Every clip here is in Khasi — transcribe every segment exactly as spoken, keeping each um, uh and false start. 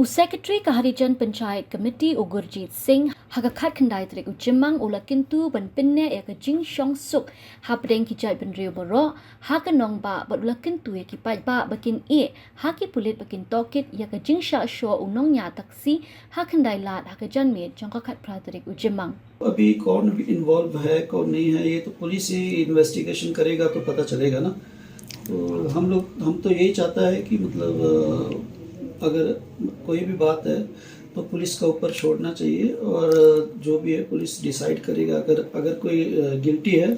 U Secretary ka Harijan Panchayat Committee u Gurjit Singh ha ka khatkhyndai tarik u Jymmang u la kyntu ban pynneh ïa ka jingshong suk hapdeng ki jaitbynriew baroh ha ka nongbah bad u la kyntu ïa ki paidbah ba kin ïeh ha ki pulit ba kin tohkit ïa ka jingshah shoh u nongñiah taksi ha Khyndailad ha ka janmiet jong ka khatphra tarik u Jymmang. अभी कौन इन्वॉल्व है, कौन नहीं है, ये तो पुलिस ही इन्वेस्टिगेशन करेगा तो पता चलेगा ना। तो हम लोग, हम तो यही चाहता है कि मतलब अगर कोई भी बात है तो पुलिस का ऊपर छोड़ना चाहिए और जो भी है पुलिस डिसाइड करेगा। अगर अगर कोई गिल्टी है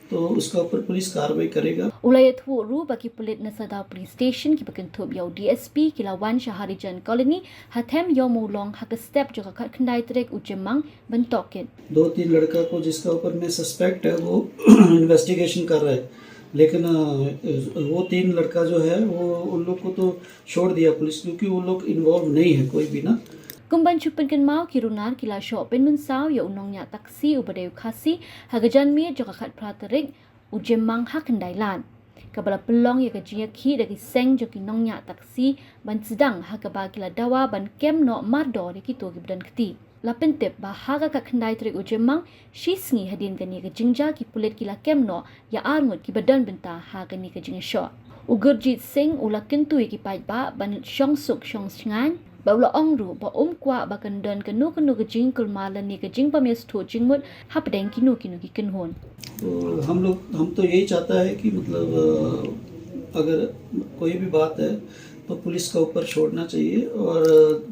तो उसका ऊपर पुलिस कार्रवाई करेगा। U la ïathuh ruh ba ki pulit na Sadar Police Station kiba kynthup ïa u DSP ki la wan sha Harijan Colony ha Them Ïawmawlong ha ka step jong ka khatkhyndai tarik u Jymmang ban tohkit. दो तीन लड़का को जिसका ऊपर में सस्पेक्ट है वो इन्वेस्टिगेशन कर रहा है, लेकिन वो तीन लड़का जो है वो उन लोग को तो छोड़ दिया पुलिस, क्योंकि वो लोग इन्वॉल्व नहीं है कोई भी ना। Kum ban shu pynkynmaw, ki runar ki la shoh pynmynsaw ïa u nongñiah taksi uba dei u Khasi ha ka janmiet jong ka khatphra tarik u Jymmang ha Khyndailad, kaba la pynlong ïa ka jingïakhih da ki seng jong ki nongñiah taksi ban sdang ha kaba ki la dawa ban kem noh mardor ïa kito kiba don kti. La pyntip ba ha ka khatkhyndai tarik u Jymmang, shi sngi hadien kane ka jingjia, ki pulit ki la kem noh ïa arngut kiba don bynta ha kane ka jingïashoh. U Gurjit Singh u la kyntu ïa ki paidbah ban shong suk shong shngaiñ, bad u la ong ruh ba um kwah ba kan don kano kano ka jingkulmar lane ka jingbym ïasngewthuh jingmut hapdeng kino kino ki kynhun. तो हम लोग, हम तो यही चाहता है कि मतलब अगर कोई भी बात है तो पुलिस का ऊपर छोड़ना चाहिए और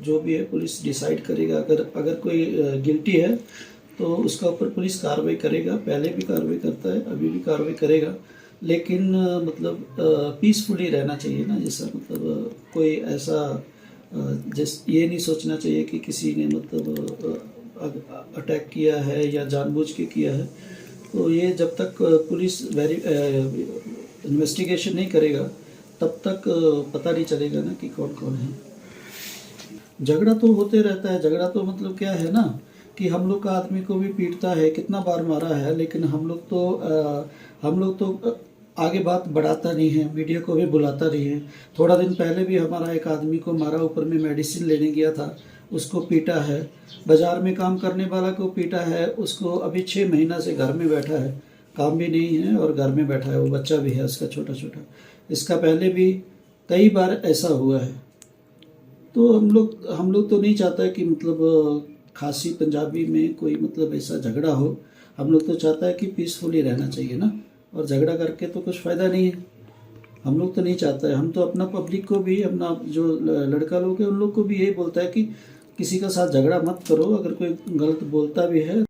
जो भी है पुलिस डिसाइड करेगा। अगर अगर कोई गिल्टी है तो उसका ऊपर पुलिस कार्रवाई करेगा, पहले भी कार्रवाई करता है, अभी भी कार्रवाई करेगा, लेकिन मतलब पीसफुली रहना चाहिए ना, जैसा मतलब कोई ऐसा जिस ये नहीं सोचना चाहिए कि किसी ने मतलब अटैक किया है या जानबूझ के किया है। तो ये जब तक पुलिस वेरी इन्वेस्टिगेशन नहीं करेगा तब तक पता नहीं चलेगा ना कि कौन कौन है। झगड़ा तो होते रहता है। झगड़ा तो मतलब क्या है ना कि हम लोग का आदमी को भी पीटता है, कितना बार मारा है, लेकिन हम लोग तो आ, हम लोग तो आगे बात बढ़ाता नहीं है, मीडिया को भी बुलाता नहीं है। थोड़ा दिन पहले भी हमारा एक आदमी को मारा, ऊपर में मेडिसिन लेने गया था, उसको पीटा है। बाजार में काम करने वाला को पीटा है, उसको अभी छः महीना से घर में बैठा है, काम भी नहीं है और घर में बैठा है, वो बच्चा भी है उसका छोटा छोटा। इसका पहले भी कई बार ऐसा हुआ है। तो हम लोग हम लोग तो नहीं चाहता कि मतलब खासी पंजाबी में कोई मतलब ऐसा झगड़ा हो। हम लोग तो चाहता है कि पीसफुली रहना चाहिए ना, और झगड़ा करके तो कुछ फ़ायदा नहीं है। हम लोग तो नहीं चाहता है। हम तो अपना पब्लिक को भी, अपना जो लड़का लोग हैं, उन लोग को भी यही बोलता है कि किसी का साथ झगड़ा मत करो। अगर कोई गलत बोलता भी है